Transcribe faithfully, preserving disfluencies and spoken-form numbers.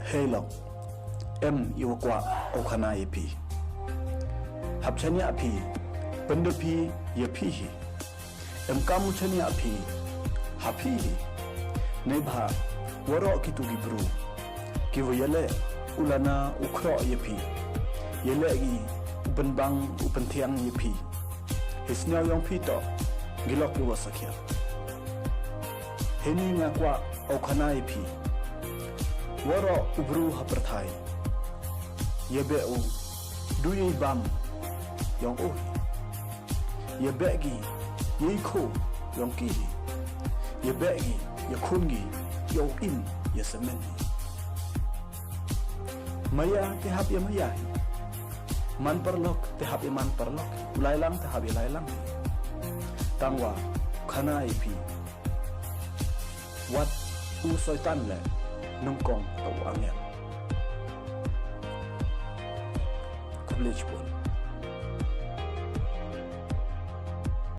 Hei lok, em iwa kwah u khana ïa phi. Hap chaniah phi, pynda phi ïa phi hi. Em kam u chaniah phi ha phi hi. Neibhah waroh kitu ki bru kiwa ïaleh u lana u khroh ïa phi, ïaleh ki u pynbang u pynthiang ïa phi. Hei sñiaw yong phi toh, ki lok kiwa sakhiat. Heini nga kwah u khana ïa phi. Waroh u bru ha pyrthai, ïabeh u du yei bam yong u hi. Ïabeh ki yei kho yong ki hi. Ïabeh ki ïakhun ki ïa u im ïa semen hi. Maya te hap ïa maya hi. Man paralok te hap ïa man paralok hi. U lailang te hap ïa lailang hi. Tangwa khana ïa phi, wat u soitan leh nyngkong ha u angel. Khublei chibun.